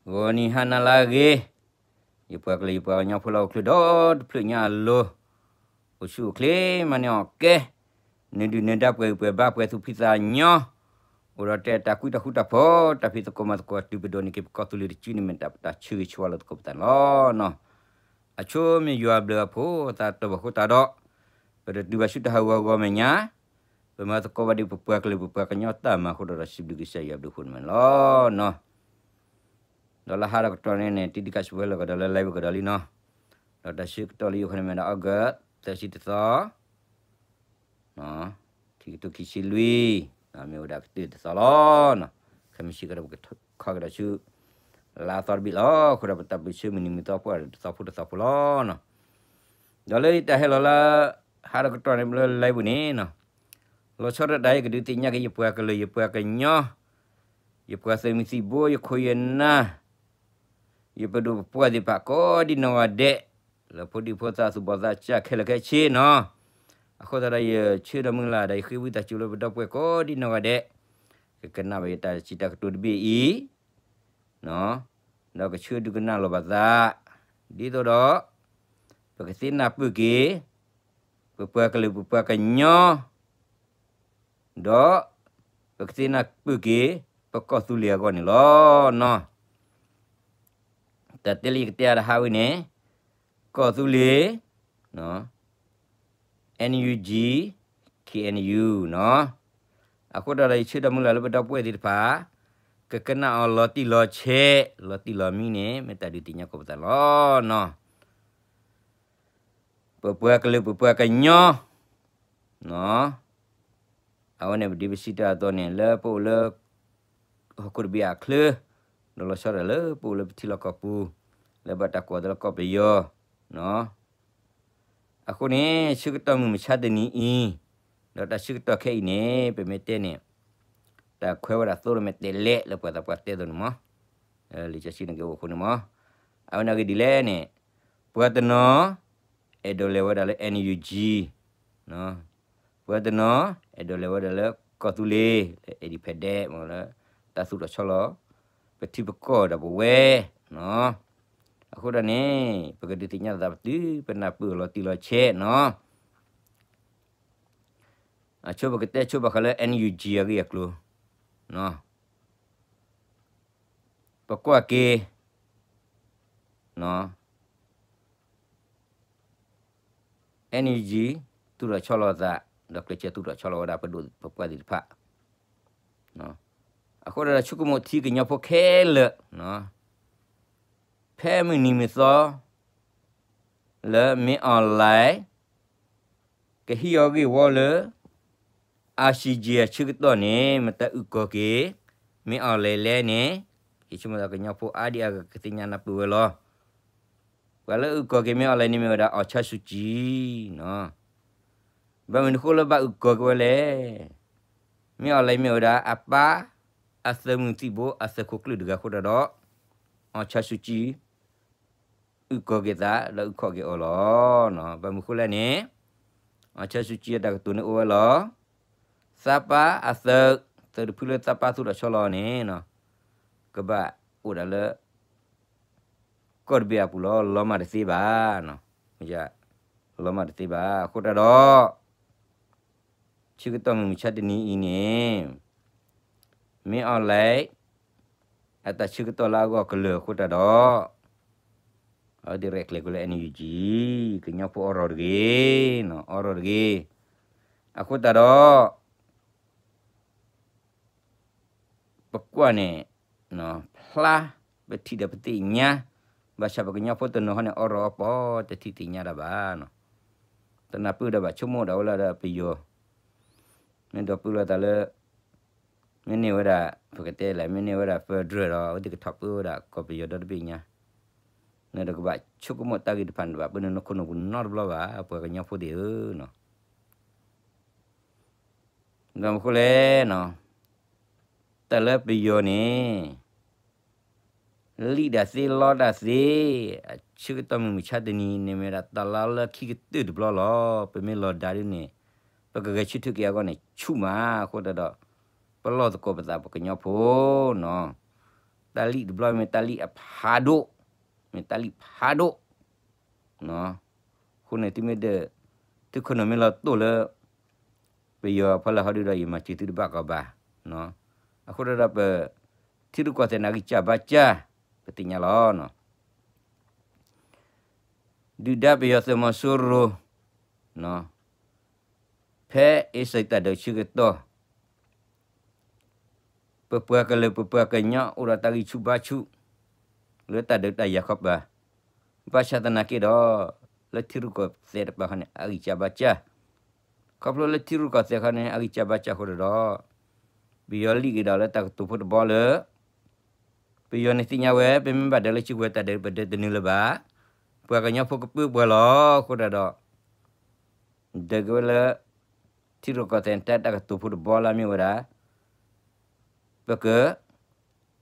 ဂီၤနံၤဟါနၤလၢအဂ့ၤ, ယပှၤကလုာ်ယပှၤကညီဖိလၢအိၣ်ချုးဒီတဖျၢၣ်ညါအလိၤ, အိၣ်ဆူၣ်အိၣ်ချ့မၤန့ၢ်အီၣ်ကဲ, နဒုၣ်နဒါပှဲၤဂံၢ်ပှဲၤဘါပှဲၤသူၣ်ဖှံသးညီ, အိၣ်ဒီးတဲတၢ်ကွံတၢ်ဃူတၢ်ဖိး တၢ်ဖံးသကိးမၤသကိးတုၤပဒိးန့ၢ်က့ၤပကီၢ်သူလ့ၤတစုန့ၣ် မ့ၢ်တၢ်ပတၢ်ဆၢဂ့ၤဆၢဝါလိာ်သကိးပသးန့ၣ်လီၤ. အဆိမ့ၢ်ယွၤဘျုးအဖိအသးတဘၣ်ဃိသတးဒီး, ပတတုၤဘၣ်ဆူတၢ်ဟးဂီၤဂီၤမဲာ်ညါ, ပမၤသကိးဘၣ်ဒံးပပှၤကလုာ်ပပှၤကညီတၢ်မၤအဃိဒီး စံးဘျုးကစၢ်ယွၤဘျုးအဃိန့ၣ်မ့ၢ်လီၤ. ဒီးလၢဟါဒီးကတီၢ်န့ၣ်န့ၣ် တံၤဒံးကးစံးဝဲလၢကဒီးလၢ live ကဒီးလံနီၤ, ဒီးတၢ်ဆၢကတီၢ်လၢယအိၣ်ခီန့ၣ်မ့ၢ်ဒၣ် August သၢဆံတသီ ခံကထိခံဆံလွံၢ်, မ့ၢ်ဝဲဒၣ်ကတၢၢ်တသီလီၤ. ခဲမုၢ်ဆ့ၣ်ကဒီးပကခီကဒီးဆူ လါသီတဘ့ၣ်လီၤ. အဃိဒီးပတၢ်ပၢၢ်ဆၢမုၢ်နံၤမုၢ်သီပှၢ်ဒီးတသီဖိတသီဖိလီၤ. ဒီးလၢယတၢ်ဟဲလီၤလၢ ဟါဒီးကတီၢ်န့ၣ်လၢ live ပူၤန့ၣ်နီၤ, လီၤဆီဒၣ်တၢ်ယကဒုးသ့ၣ်ညါက့ၤယပှၤကလုာ်ယပှၤကညီ, ယပှၤသုးမုၢ်သံၣ်ဘိ ယခိၣ်ယနၢ် ယပဒိၣ်ပပှၢ်သ့ၣ်တဖၣ်ကိးဒံနီၢ်ဂၤဒဲး, လၢဖိဒံဖိသၣ်သူၣ်ဘီၣ်သးစၢ်ခဲလၢာ်ခဲဆ့နီၤ, အဃိသတးဒီးယဆၢဒီးမုၢ်လၢ်ဒီး ယဃ့ဝံသးစူၤလၢပဒီပုၢ်ဝဲၢ်ကိးဒံနီၢ်ဂၤဒဲး, ကကနၣ်ဘၣ်ယတၢ်စံးတၢ်ကတိၤတဘ့ၣ်အံၤ ဒီးကဆၢဒုးကနၣ်လီၤဘၣ်သး, ဒ်သိးဒီး ပကသ့နၢ်ပၢၢ်က့ၤ ပပှၤကလုာ်ပပှၤကညီ, ဒီးပကသ့နၢ်ပၢၢ်က့ၤ ပကီၢ်သူလ့ၤအဂီၢ်န့ၣ်လီၤ. တၢ်တဲလၢယကတဲအါတဟါဝဲန့ၣ်, ကီၢ်သူလ့ၤ NUG, KNU နီၤ, အဃိဒီးယဆၢဒီးမုၢ်လၢ်လၢပဒီပုၢ်ဝဲၢ်သ့ၣ်တဖၣ် ကကနၣ်အီၤလီၤတံၢ်လီၤဆဲး, လီၤတံၢ်လီၤမံန့ၣ် မ့ၢ်တၢ်ဒုးသ့ၣ်ညါကိးပသးလီၤ. ပပှၤကလုာ်ပပှၤကညီ အဝဲန့ၣ်ပဒ်ပစံးတၢ်အသိးန့ၣ် လၢပအိၣ်လၢ ဟီၣ်ခိၣ်တဘ့ၣ်အချၢ, ဒီးလီၤဆီဒၣ်တၢ်လၢပအိၣ်လၢပထံလီၢ်ကီၢ်ပူၤ, လၢဘၣ်တၢ်ကိးအီၤလၢကီၢ်ပယီၤ, အဃိန့ၣ် ဆၢကတီၢ်မုၢ်မဆါတနံၤအံၤ, ဒီးတၢ်ဆၢကတီၢ်ခဲအံၤန့ၣ် ပမ့ၢ်တဲန့ၣ် တၢ်ခွဲးဝဲဒၣ်သိလၢမဲာ်တဲးလဲးလၢပှၤသးပှၢ်တဲအသိးန့ၣ်မး, လံာ်စီဆှံန့ၣ်က့ၤအိၣ်အဃိန့ၣ်မး, အဝဲန့ၣ်ဂ့ၢ်ဒ်လဲၣ်န့ၣ်, ပှၤတနီၤ အဲၣ်ဒိးလဲၤဝဲဒၣ်လၢ NUG, ပှၤတနီၤ အဲၣ်ဒိးလဲၤဝဲဒၣ်လၢကီၢ်သူလ့ၤ လၢ independent မ့ၢ်လၢ တၢ်သူၣ်ထီၣ်ဆီလီၤ ပထံပကီၢ်ဒၣ်ပဝဲ, အဃိဒီးန့ၣ် ပကဒုးသ့ၣ်ညါသးပတုၤ ပနၢ်ပၢၢ်လီၤတံၢ်လီၤဆဲးနီၤ, အဆိပကတဲဆိဘၣ်ဃးလၢ NUG အဂ့ၢ်အကျိၤ, ပကွၢ်က့ၤ NUG သူၣ်ထီၣ်ဆီလီၤသး, ဒီးကျဲးစၢးသူၣ်ထီၣ်ဆီလီၤဝဲဒၣ်ပဒိၣ်ပပှၢ်သ့ၣ်တဖၣ်, အဃိဒီးဆိကမိၣ်ထံကညီဖိခဲလၢာ်, ဖဲမုၢ်နံၤမုၢ်သီ လၢမ့ၢ် online ကဟံးအီၤဂ့ၢ်ဝီလၢ ICJ အဆၢကတီၢ်န့ၣ် မတၤအုၣ်ကီၤက့ၤ မ့ၢ် online လဲၣ်န့ၣ်, ယဆိကမိၣ်သးကညီဖိအါဒံအါဂၤကသ့ၣ်ညါနၢ်ပၢၢ်ဝဲလီၤ. ပှၤလၢအုၣ်ကီၤက့ၤမ့ၢ် online န့ၣ်မ့ၢ်ဝဲဒၣ် အောင်ဆန်းစုကြည်, ဘၣ်မနုၤအဃိလၢဘၣ်အုၣ်ကီၤက့ၤဝဲလဲၣ်, မ့ၢ် online မ့ၢ်ဝဲဒၣ်အပၢ် အသုးမုၢ်သံၣ်ဘိ အသုးခိၣ်ကျၢၢ်တဂၤအဃိတၢ်ဒီး အောင်ဆန်းစုကြည် အုၣ်ကီၤက့ၤသး ဒီးအုၣ်ခီၣ်က့ၤအီၤလီၤ. ဘၣ်မနုၤအဃိလဲၣ်န့ၣ်, အောင်ဆန်းစုကြည် အတၢ်ကတိၤန့ၣ်အိၣ်ဝဲလီၤ. သးပၢ်အသုး, သုးတဖုလၢသးပၢ်သူၣ်ထီၣ်ဆီလီၤန့ၣ်, ကဘၣ်အိၣ်ဒၣ်လၢ ကီၢ်တဘ့ၣ်အပူၤလီၤ, လီၤမၢ်တသ့ဘၣ်, လီၤမၢ်တသ့ဘၣ်. အဃိတၢ်ဒီး ဆၢကတီၢ်မုၢ်မဆါတနံၤအံၤန့ၣ်, မ့ၢ် online အတၢ်ဆၢကတီၢ်လၢအဂီၢ်ကလၢာ်အဃိတၢ်ဒီး, အဝဲသ့ၣ်ရဲၣ်ကျဲၤကွံာ်လၢ NUG, ကညီဖိအီၣ်ရီၣ်တဂ့ၤ, အီၣ်ရီၣ်တဂ့ၤ. အဃိတၢ်ဒီး ပကွၢ်န့ၣ် ဖျါပထံၣ်ဒီးပသ့ၣ်ညါ, ဘၣ်ဆၣ်ပကညီဖိတနီၤဟီန့ၣ် အီၣ်ရီၣ်အီပီၤ တထံၣ်သ့ၣ်ညါတၢ်ဘၣ်. တနၢ်ပၢၢ်ဒီးဘၣ်ဆိကမိၣ်ဒၣ်ဝဲလၢဒီးပယီၤ, မ့ၢ်ဒီးပၢလီၤသးလၢ မ့ၢ်န့ၢ်ဝဲဒၣ် ပကတဲလဲၣ် မ့ၢ်န့ၢ်ဝဲဒၣ် federal ဒီး အဝဲသ့ၣ်ကထီၣ်ပၢဝဲဒၣ်ကီၢ်ပယီၤဒီတဘ့ၣ်ညါ, နဒီးကဘၣ်ဆိကမိၣ်တၢ်ဂ့ၢ်တဖၣ်န့ၣ် တဘၣ်ပၢနုာ်နခိၣ်နူာ်ပူၤနီတဘျီဘၣ် ပှၤကညီဖိသ့ၣ်ဧၢနီၤ. ဘၣ်မနုၤအဃိလဲၣ်, တၢ်လၢပယီၤန့ၣ် လံၣ်ဒၣ်သ့လီတၢ်သ့, အဆၢကတီၢ်မုၢ်မဆါတနံၤန့ၣ် မ့ၢ်ဝဲဒၣ်တၢ်လၢလၢခံကတၢၢ်တဘျီလီၤ. ပမ့ၢ်လီၤဒါဒ်န့ၣ် ပကဂဲၤဆၢထၢၣ်က့ၤအဂီၢ်န့ၣ် ဆူၣ်မးအဃိတၢ်ဒီး ပလီၢ်သကိးပသးပကညီဖိနီၤ. ပ တၢ်လံၣ်တဘျီမ့ၢ်တၢ်လံၣ်အဖးဒိၣ်, မ့ၢ်တၢ်လံၣ်ဖးဒိၣ်, အဃိန့ၣ်သုမ့ၢ်ဒီး သုခိၣ်နူာ်မ့ၢ်လီၤတိၢ်လၢ ပယီၤဖီလာ်ဟီဒုဒီး ယမၤစၢၤသုတဘၣ်ကီးဘၣ်, အဃိဒီးပ ထံရူၢ်ကီၢ်သဲးန့ၣ် အဂံၢ်စၢ်ဘါစၢ် ပသ့ၣ်ညါလီၤ. ဒုၣ်ဒါပယီၤသုးမီၤစိရိၤ ဖဲအ့စံးတၢ်ဒုးဆၢကတီၢ် ပပှၤကလုာ်ပပှၤကညီအိၣ်ဒီးတၢ်ဂံၢ်ဆူၣ်ဘါဆူၣ် လၢတၢ်ဒုးတၢ်ယၤခီပၤ, ဘၣ်ဆၣ်သနာ်က့ဒီး လၢထံရူၢ်ကီၢ်သဲးတပၤခီန့ၣ် အဂံၢ်စၢ်ဘါစၢ်, ခီဖျိလၢထံရူၢ်ကီၢ်သဲးခီန့ၣ် အဂံၢ်စၢ်ဘါစၢ်အဃိဒီး ပယီၤလံၣ်က့ၤဒီးလၢတၢ်ကတိၤဖိတဘီလၢ ပယီၤန့ၣ်သ့ၣ်ညါဝဲ ပမ့ၢ်ဘၣ်ဒၢးလၢစုကဝဲၤတၢ်ဒုး ပဒၢးတနုာ်လၢၤဘၣ်, ပှၤကညီဖိကပၢပှၤလီၤ. အဃိဒၣ်ဒီး ဒၢးက့ၤဝဲလၢ ထံရူၢ်ကီၢ်သဲးတၢ်ကတိၤဖိတဘီလၢမ့ၢ်ဝဲဒၣ် ပက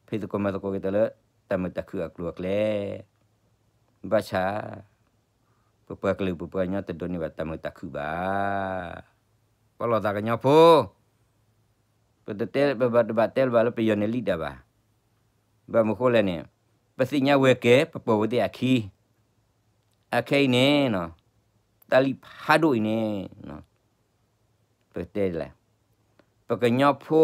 ဖံးသကိးမၤသကိးက့ၤတၢ်လၢ တၢ်မုာ်တၢ်ခုၣ်အကျိၤအကျဲ ဘၣ်ဆၣ် ပပှၤကလုာ်ပပှၤကညီတဒိးန့ၢ်ဘၣ်တၢ်မုာ်တၢ်ခုၣ်ဘၣ်. ပလီၢ်သးကညီဖိ ပတတဲ ပဘၣ်တဘၣ်တဲလၢၤဘၣ်လၢပယီၤန့ၣ်လံၣ်ဒၣ်ဘၣ်. ဘၣ်မနုၤဃိလဲၣ်န့ၣ် ပသ့ၣ်ညါဝဲကဲ ပပိာ်ဝဲသ့ၣ်အခံ, အခဲအံၤန့ၣ် တၢ်လံၣ်ဖးဒိၣ်အံၤန့ၣ် ပတဲလဲၣ်, ပကညီဖိ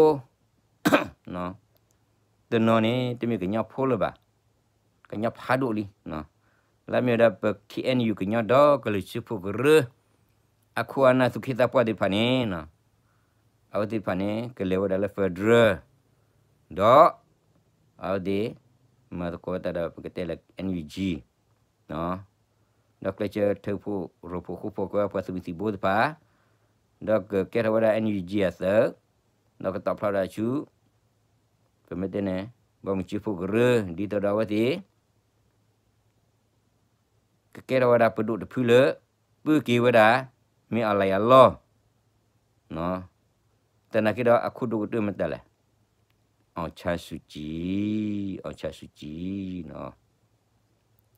တနီၤန့ၣ် တမ့ၢ်ကညီဖိလၢၤဘၣ်, ကညီဖးဒိၣ်လံ. လၢမ့ၢ်ဝဲဒၣ်ပ ခ့ၣ်အဲၣ်ယူၣ် ကညီဒီကလုာ်စၢဖှိၣ်ကရၢ အခိၣ်အနၢ်သူၣ်က့သးပှၢ်သ့ၣ်တဖၣ်န့ၣ် အဝဲသ့ၣ်တဖၣ်န့ၣ် ကလဲၤဝဲဒၣ်လၢ federal ဒီး အဝဲသ့ၣ် မၤသကိးဝဲတၢ်ဒီးပကတဲလၢ NUG ဒီးကျဲးစၢးထၢဖှိၣ်ရိဖှိၣ်ဃိဖှိၣ်က့ၤပှၤသုးမုၢ်သံၣ်ဘိသ့ၣ်တဖၣ်, ဒီးကကဲထီၣ်ဝဲဒၣ် NUG အသုး, ဒီးကတီၤဖျါဒၣ်ဆူ ပမ့ၢ်တဲန့ၣ် ဘီမုၢ်စၢဖှိၣ်ကရၢ ဒ်သိးဒီးအဝဲသ့ၣ် ကကဲထီၣ်ဝဲဒၣ်ပဒိၣ်တဖုလၢ ပၢက့ၤဝဲဒၣ် မ့ၢ်အီၤလဲၣ်အလီၢ်, သနာ်က့ဒီးအခိၣ်ဒိၣ်ကတၢၢ်မ့ၢ်တၢ်လဲၣ်, အောင်ဆန်းစုကြည်, အောင်ဆန်းစုကြည်.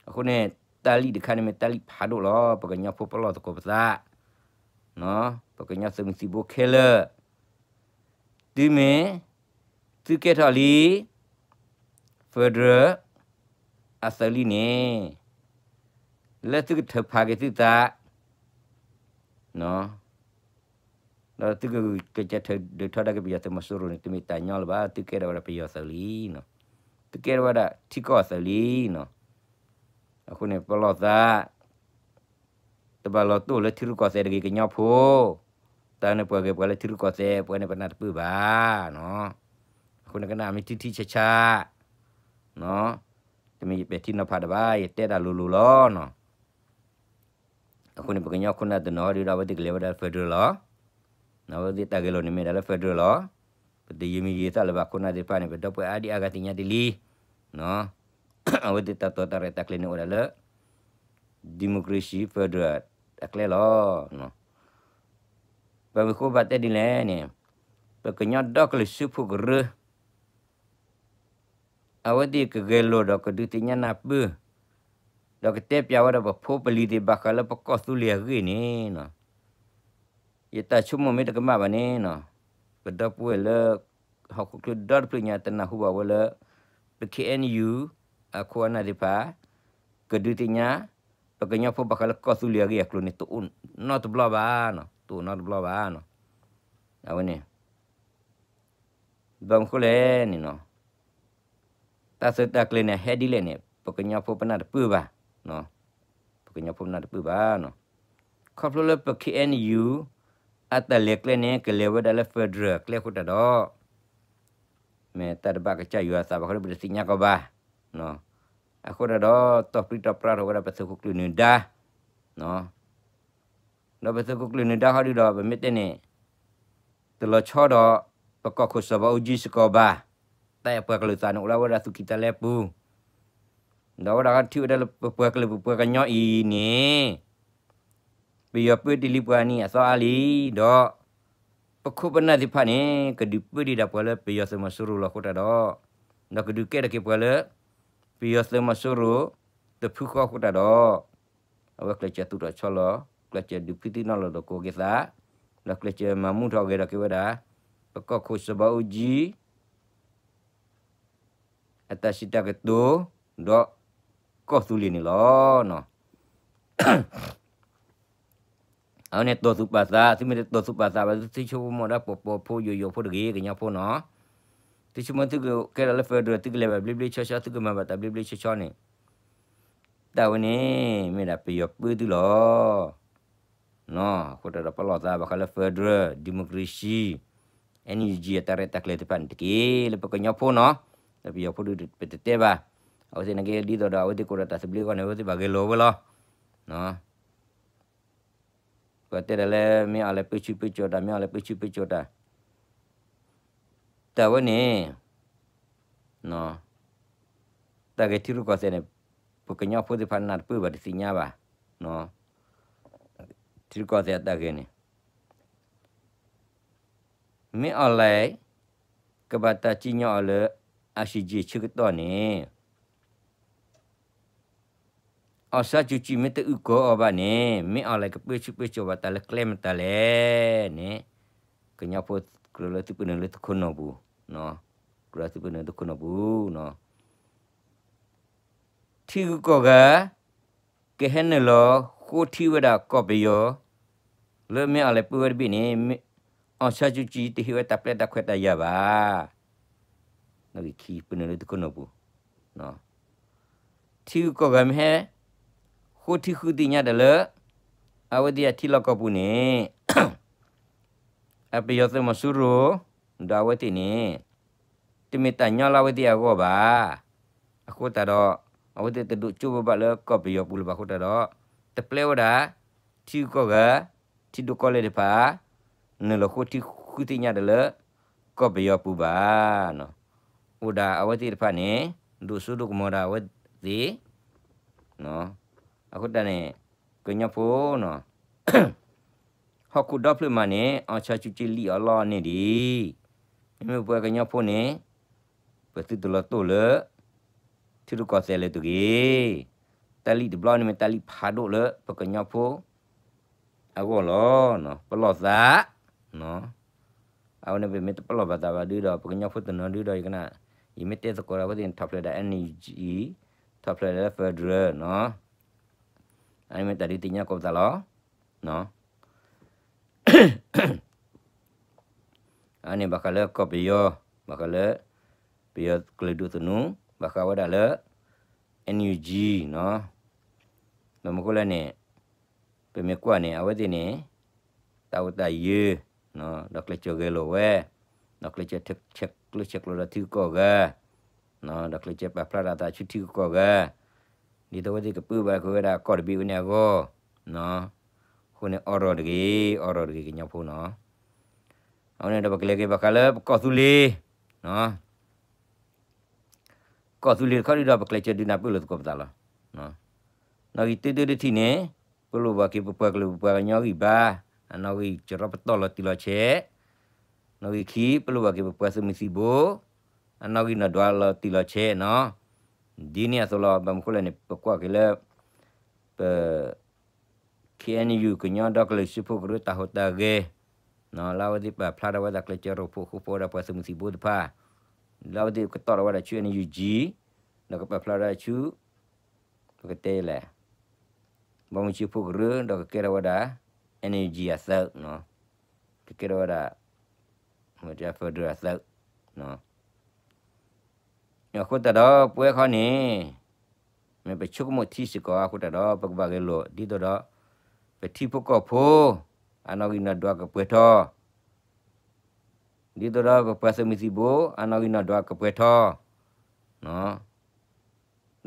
အဃိန့ၣ် တၢ်လံၣ်တခါန့ၣ်မ့ၢ်တၢ်လံၣ်ဖးဒိၣ်လီၤ. ပကညီဖိပလီၢ်သကိးပသး, ပကညီသုးမုၢ်သံၣ်ဘိခဲလၢာ် သုမ့ၢ် သုကဲထီၣ်လံ federal အသုးလံန့ၣ် လၢသုကထုးဖးက့ၤသုသး ဒီးသုကကကဲထီၣ်ဒုးထီဒါက့ၤပယီၤသုးမီၤစိရိၤန့ၣ် တမ့ၢ်တၢ်ညီလၢၤဘၣ်. သုကဲထီၣ်ဝဲဒၣ်ပယီၤသုးလံ, သုကဲထီၣ်ဝဲဒၣ်ထံကီၢ်အသုးလံ. အဃိန့ၣ် ပလီၢ်သး တဘၣ်လီၤတိၢ်လၢထံရူၢ်ကီၢ်သဲးတဂ့ၤ ကညီဖိ, တၢ်န့ၣ်ပှၤဂ့ၤပှၤလၢထံရူၢ်ကီၢ်သဲး ပှၤန့ၣ်ပနၢ်တပၢၢ်ဘၣ်. အဃိန့ၣ်ကနၣ်မ့ၢ်ထံထံဆးဆး တမ့ၢ်ယပဲာ်ထံနီၤဖးတဘၣ် ယတဲဒၣ်လိၤလိၤလီၤ. အဃိန့ၣ် ပကညီခိၣ်နၢ်တနီၤဒုဒီး အဝဲသ့ၣ်ကလဲၤဝဲဒၣ် federal လီၤ. အဝဲသ့ၣ်တၢ်ဂဲၤလိာ်န့ၣ်မ့ၢ်ဒၣ်လၢ federal လီၤ. ပတယံာ်မံယံာ်သးလၢၤဘၣ် ခိၣ်နၢ်သ့ၣ်တဖၣ်န့ၣ် ပဒီပုၢ်ဝဲၢ်အါဒံအါဂၤသ့ၣ်ညါဒ်လံ. အဝဲသ့ၣ်တၢ်တိာ်တၢ်ရဲၣ်တၢ်ကျဲၤန့ၣ်အိၣ်ဝဲဒၣ်လၢ democracy federal အကျဲလီၤ. ဘၣ်မနုၤဃိဘၣ်တဲဒ်လဲၣ်န့ၣ် ပကညီဒီကလုာ်စၢဖှိၣ်ကရၢ အဝဲသ့ၣ်ကဂဲၤလိာ်ဒီးကဒုးသ့ၣ်ညါနၢ်ပၢၢ် ဒီးကတဲပျးဝဲဒၣ်ပဖိပလံၤသ့ၣ်ဘၣ်ဃးလၢပကီၢ်သူလ့ၤအဂ့ၢ်န့ၣ် ယတၢ်ဆိကမိၣ်မ့ၢ်တကမၣ်ဘၣ်န့ၣ် ပဒီပုၢ်ဝဲၢ်လၢ ဟီၣ်ခိၣ်ချၢဒီတဖျၢၣ်ညါတနၢ်ဟူဘၣ်ဝဲလၢ ပ ခ့ၣ်အဲၣ်ယူၣ် အခိၣ်အနၢ်သ့ၣ်တဖၣ် ကဒုးသ့ၣ်ညါ ပကညီဖိဘၣ်ဃးလၢကီၢ်သူလ့ၤအဂ့ၢ်အကျိၤန့ၣ် တအိၣ်နီတဘျီဘၣ်, တအိၣ်နီတဘျီဘၣ်. အဝဲန့ၣ် ဘၣ်မနုၤဃိလဲၣ်န့ၣ် တၢ်သုးတၢ်ကျဲၤန့ၣ် ဟဲဒ်လဲၣ်န့ၣ် ပကညီဖိပနၢ်တပၢၢ်ဘၣ်, ပကညီဖိပနၢ်တပၢၢ်ဘၣ်. ခီဖျိလၢပ ခ့ၣ်အဲၣ်ယူၣ် အတၢ်လဲၤကျဲန့ၣ် ကလဲၤဝဲဒၣ်လၢ federal အကျဲအဃိတၢ်ဒီး မ့ၢ်တၢ်တဘၣ်ကစၢ်ယွၤအသးဘၣ်ဃီဒီး ပတသ့ၣ်ညါကီးဘၣ်. အဃိတၢ်ဒီး တီၢ်ပြံတီၢ်ပြါထီၣ်ဝဲဒၣ်ပသုးခိၣ်ကျၢၢ်နၢၤဒါ ဒီးပသုးခိၣ်ကျၢၢ်နၢၤဒါဃီဒုဒီး ပမ့ၢ်တဲန့ၣ် တလီၤဆီဒီး ပကီၢ်ခိၣ်စီၤဘးအူကၠံစ့ၢ်ကီးဘၣ်. တၢ်အဲၣ်ပှၤကလုာ်သးန့ၣ် အိၣ်လၢဝဲဒၣ်သူၣ်ကံၢ်သးလဲပူၤ, ဒီးဝဲဒၣ်ထံၣ်ဝဲဒၣ်လၢပပှၤကလုာ်ပပှၤကညီအံၤန့ၣ် ပယီၤပၢတ့ၢ်လံပှၤနံၤအသီအါလံ, ဒီး ပခိၣ်ပနၢ်သ့ၣ်တဖၣ်န့ၣ် ကဒုးပၢတ့ၢ်ဒၣ်ပှၤလၢပယီၤသုးမီၤစိရိၤလီၤအဃိတၢ်ဒီး, ဒီးကဒုးကဲထီၣ်က့ၤပှၤလၢ ပယီၤသုးမီၤစိရိၤ တဖုဃီအဃိတၢ်ဒီး အဝဲကျဲးစၢးသူၣ်ထီၣ်ဆီလီၤ, ကျဲးစၢးဒုးဖံးသံနီၣ်လီၤသကိးက့ၤသး, ဒီးကျဲးစၢးမၤမူထီၣ်ဂဲၤထီၣ်က့ၤဝဲဒၣ် ပကီၢ်ခိၣ်စီၤဘးအူကၠံ အတၢ်စံးတၢ်ကတိၤ ဒီးကီၢ်သူလ့ၤန့ၣ်လီၤ. အဝဲန့ၣ်တီၢ်သူၣ်ပာ်သး, သုမ့ၢ်တတီၢ်သူၣ်ပာ်သးဘၣ် သုဆိကမိၣ်ဒၣ်ပှၤပိာ်ဖိယိာ်ယိာ်ဖိတဂ့ၤ ကညီဖိနီၤ. သုဆိကမိၣ်သုကကဲထီၣ်လၢ federal သုကလဲၤဘၣ်ဘျ့ဘျ့ဆှီဆှီ သုကမၤဘၣ်တၢ်ဘျ့ဘျ့ဆှီဆှီန့ၣ် တၢ်ဝဲန့ၣ် မ့ၢ်ဒၣ်ပယီၤပၢသုလီၤ. အဃိတၢ်ဒီးပလီၢ်သးဘၣ်ဃးလၢ federal democracy NUG အတၢ်ရဲၣ်တၢ်ကျဲၤသ့ၣ်တဖၣ်န့ၣ်တက့ၢ် လၢပကညီဖိနီၤ, လၢပယီၤဖိဒုးပတတဲဘၣ်. အဝဲသ့ၣ်န့ၣ်က့ ဒ်သိးဒီးအဝဲသ့ၣ်ကိးဒီးတၢ်သဘျ့အဂီၢ်န့ၣ် အဝဲသ့ၣ်ဘၣ်ဂဲၤလိာ်ဝဲလီၤ. ပှၤတဲဒၣ်လၢ မ့ၢ်အီၤလဲၤပၢဆူၣ်ပၢစိးတၢ်, မ့ၢ်အီၤလဲၤပၢဆူၣ်ပၢစိးတၢ်, တၢ်ဝဲန့ၣ် တၢ်ဂ့ၢ်ထံရူၢ်ကီၢ်သဲးန့ၣ် ပကညီဖိသ့ၣ်တဖၣ်နၢ်တပၢၢ်ဘၣ်တသ့ၣ်ညါဘၣ်. ထံရူၢ်ကီၢ်သဲးအတၢ်ဂ့ၢ်န့ၣ် မ့ၢ်အီၤလဲၤ ကဘၣ်တၢ်စံၣ်ညီၣ်အီၤလၢ ICJ ဆၢကတီၢ်န့ၣ် အောင်ဆန်းစုကြည် မ့ၢ်တအုၣ်ကီၤအီၤဘၣ်န့ၣ် မ့ၢ်အီၤလဲၤကပၢဆူၣ်ပၢစိးဘၣ်တၢ်လၢကျဲမတၤလဲၣ်န့ၣ် ကညီဖိကြၢးလၢသုပနုာ်လၢသုခိၣ်နူာ်ပူၤ, ကြၢးလၢသုပနုာ်လၢသုခိၣ်နူာ်ပူၤနီၤ. ထံဂုၤကီၢ်ဂၤ ကဟဲနုာ်လီၤဃိထံဝဲဒၣ်ကီၢ်ပယီၤ လၢမ့ၢ်အီၤလဲၤပၢဝဲတဘ့ၣ်န့ၣ် အောင်ဆန်းစုကြည် တဟ့ၣ်ဝဲတၢ်ပျဲတၢ်ခွဲးတၢ်ယာ်ဘၣ်. နီၣ်ဂံၢ်ခံပနုာ်လၢသုခိၣ်နူာ်ပူၤ, ထံဂုၤကီၢ်ဂၤမ့ၢ်ဟဲ ဃိထံဃုသ့ၣ်ညါတၢ်လၢ အဝဲသ့ၣ်အထံလီၢ်ကီၢ်ပူၤန့ၣ် အပယီၤသုးမီၤစိရိၤ ဒီးအဝဲသ့ၣ်န့ၣ် တမ့ၢ်တၢ်ညီလၢအဝဲသ့ၣ်အဂီၢ်ဘၣ်. အဃိသတးဒီး အဝဲသ့ၣ်တဒိးကၠိဘၣ်လၢကီၢ်ပယီၤပူၤလၢၤဘၣ်အဃိသတးဒီး တပျဲဝဲဒၣ် ထံဂုၤကီၢ်ဂၤ ထံဒိၣ်ကီၢ်လဲၢ်တဖၣ် နုာ်လီၤဃိထံဃုသ့ၣ်ညါတၢ်လၢ ကီၢ်ပယီၤပူၤဘၣ်. အိၣ်ဒၣ်အဝဲသ့ၣ်တဖၣ်န့ၣ် ဒိၣ်စိဒိၣ်ကမီၤဒၣ်အဝဲသ့ၣ် အဃိတၢ်န့ၣ် ကညီဖိနီၤ ဟီၣ်ခိၣ်ဒီဖျၢၣ်မးန့ၣ် အောင်ဆန်းစုကြည် လံၣ်အီၤလီၢ်န့ၣ်ဒံး, မ့မ့ၢ်ပှၤကညီဖိန့ၣ် ပသုတလီၤတိၢ်လၢ ထံရူၢ်ကီၢ်သဲးလၢၤတဂ့ၤ. တၢ်လံၣ်တဘျီန့ၣ်မ့ၢ် တၢ်လံၣ်ဖးဒိၣ်လၢပကညီဖိအဂီၢ်လီၤ. ပလီၢ်သး အဝဲန့ၣ်ပမ့ၢ်တပလီၢ်ဘၣ်သးဘၣ်ဒုဒီး ပကညီဖိတနီၤဒုဒီး ယကနၣ် ယမ့ၢ်တဲသကိးဒီးအဝဲသ့ၣ်န့ၣ် ထီၣ်ဖျဲးဒၣ် NUG, ထီၣ်ဖျဲးဒၣ်လၢ federal နီၤ. အန့ၣ်မ့ၢ်တၢ်ဒုးသ့ၣ်ညါကိးပသးလီၤ. အန့ၣ်ဘၣ်ဃးလၢကီၢ်ပယီၤ, ဘၣ်ဃးလၢ ပယီၤကလုာ်ဒူၣ်သနူ, ဘၣ်ဃးဝဲဒၣ်လၢ NUG နီၤ. ဘၣ်မနုၤဃိလဲၣ်န့ၣ် ပမ့ၢ်ကွၢ်န့ၣ် အဝဲသ့ၣ်န့ၣ် တၢ်အိၣ်တၢ်ယၢၤ ဒီးကျဲးစၢးဂဲၤလိာ်ဝဲ, ဒီးကျဲးစၢးဆဲးကျိးဆဲးကျိးဒီးထံဂုၤကီၢ်ဂၤ, ဒီးကျဲးစၢးပာ်ဖျါထီၣ်အသးဆူထံဂုၤကီၢ်ဂၤ, ဒ်သိးအဝဲသ့ၣ်ကပၢဘၣ်က့ၤဝဲဒၣ်ကီၢ်တဘ့ၣ်ဝဲန့ၣ်အဂီၢ်, အဃိန့ၣ် အီၣ်ရီၣ်တဂ့ၤ, အီၣ်ရီၣ်တဂ့ၤကညီဖိနီၤ. အဝဲန့ၣ်ဒီးပကလဲၤက့ၤဘၣ်ဃးလၢပကီၢ်သူလ့ၤ ကီၢ်သူလ့ၤတခီဒုဒီး ပကျဲးစၢးဒုးနၢ်ပၢၢ်လိာ်သကိးပသးလီၤ. နီၣ်ဂံၢ်တၢတၢတထံၣ်န့ၣ် ပလိၣ်ဘၣ်က့ၤပပှၤကလုာ်ပပှၤကညီဂံၢ်ဘါ, အနီၣ်ဂံၢ်စရီပတီၢ်လီၤတံၢ်လီၤဆဲး, နီၣ်ဂံၢ်ခံ ပလိၣ်ဘၣ်က့ၤပပှၤသုးမုၢ်သံၣ်ဘိ, အနီၣ်ဂံၢ်နီၣ်ဒွးလီၤတံၢ်လီၤဆဲးနီၤ. ဒ်န့ၣ်အသိးလီၤ. ဘၣ်မနုၤဃိလဲၣ်န့ၣ် ပကွၢ်က့ၤလၢ ပ KNU ကညီဒီကလုာ်စၢဖှိၣ်ကရၢတၢ်ဟူးတၢ်ဂဲၤ လၢအဝဲသ့ၣ်ပာ်ဖျါထီၣ်ဝဲဒၣ်ကျဲးစၢးရိဖှိၣ်ဃူဖိးဝဲဒၣ်ပှၤသုးမုၢ်သံၣ်ဘိတဖၣ်, လၢအဝဲသ့ၣ်ကတီၢ်ထီၣ်ဝဲဒၣ်ဆူ NUG, ဒီးကပာ်ဖျါထီၣ်ဆူ ပကတဲလဲၣ်, ဘီမုၢ်စၢဖှိၣ်ကရၢ ဒီးကကဲထီၣ်ဝဲဒၣ် NUG အသုး, ကကဲထီၣ်ဝဲဒၣ် federal အသုး အဃိသတးဒီး ပဝဲခီန့ၣ် မ့ၢ်ပဆိကမိၣ်ထံစ့ၢ်ကီးအဃိသတးဒီး ပကဘၣ်ဂဲၤလိာ် ဒ်သိးဒီး ပထံဖိကီၢ်ဖိ အနီၣ်ဂံၢ်နီၣ်ဒွးကပှဲၤထီၣ်, ဒ်သိးဒီးပပှၤသုးမုၢ်သံၣ်ဘိ အနီၣ်ဂံၢ်နီၣ်ဒွးကပှဲၤထီၣ်,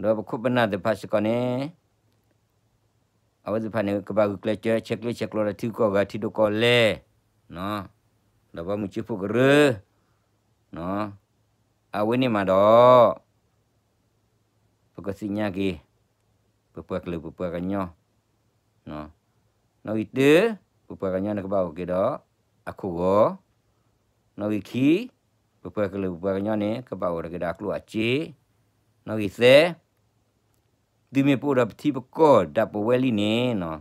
ဒီးပခိၣ်ပနၢ်သ့ၣ်တဖၣ်စ့ၢ်ကီးန့ၣ် အဝဲသ့ၣ်တဖၣ်န့ၣ် ကဘၣ်ဂုာ်ကျဲးစၢး ဆဲးကျိးဆဲးကျိးဒီးထံဂုၤကီၢ်ဂၤ ထံဒိၣ်ကီၢ်လဲၢ်, ဒီးဘီမုၢ်စၢဖှိၣ်ကရၢ, အဝဲန့ၣ်မးဒီး ပကသ့ၣ်ညါက့ၤ ပပှၤကလုာ်ပပှၤကညီ, နီၣ်ဂံၢ်တၢ ပပှၤကညီန့ၣ်ကဘၣ်အိၣ်က့ၤဒီး အခိၣ်ဂီၤ, နီၣ်ဂံၢ်ခံ ပပှၤကလုာ်ပပှၤကညီန့ၣ် ကဘၣ်အိၣ်က့ၤဒီးအကျိၣ်အစ့, နီၣ်ဂံၢ်သၢ တုၤမ့ၢ်ပအိၣ်ဒီးပထံပကီၢ်ဒၣ်ပဝဲလံန့ၣ်နီၤ,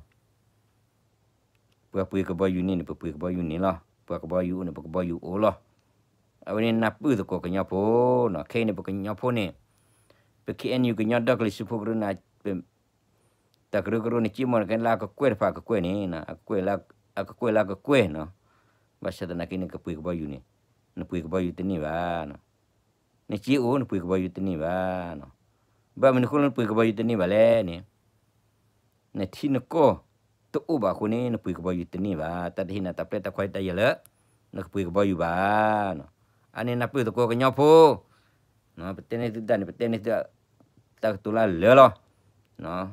ပှၤပှ့ၤကဘီယူၤန့ၣ်န့ၣ် ပပှ့ၤကဘီယူၤန့ၣ်လီၤ, ပှၤကဘီယူၤအိၣ်န့ၣ် ပကဘီယူၤအိၣ်လီၤ. အဝဲန့ၣ်နၢ်ပၢၢ်သကိးကညီဖိနီၤ, ခဲအံၤန့ၣ် ပကညီဖိန့ၣ် ပ K N U ကညီဒီကလုာ်စၢဖှိၣ်ကရၢန့ၣ် တၢ်ကရၢကရိန့ၣ် က့မီၣ်န့ၣ် ကဲလၢအကကွဲၢ်တဖၣ်အကကွဲၢ်န့ၣ်, အကကွဲၢ်လၢအကကွဲၢ်နီၤ. ဘၣ်ဆၣ်သနာ်က့န့ၣ် ကပှ့ၤကဘီယူၤန့ၣ်, နပှ့ၤကဘီယူၤတန့ၢ်ဘၣ်. နက့အိၣ် နပှ့ၤကဘီယူၤတန့ၢ်ဘၣ်. ဘၣ်မနုၤအဃိလၢနပှ့ၤကဘီယူၤတန့ၢ်ဘၣ်လဲၣ်န့ၣ်, နထံနကီၢ်တအိၣ်ဘၣ်အဃိန့ၣ် နပှ့ၤကဘီယူၤတန့ၢ်ဘၣ်. တၢ်တဟ့ၣ်နၤတၢ်ပျဲတၢ်ခွဲးတၢ်ယာ်လၢ နကပှ့ၤကဘီယူၤဘၣ်. အန့ၣ်နၢ်ပၢၢ်သကိးကညီဖိ, ပတဲန့ၢ်သုတၢ်န့ၣ် ပတဲန့ၢ်သု တၢ်ကတိၤလၢအလၢာ်လီၤ.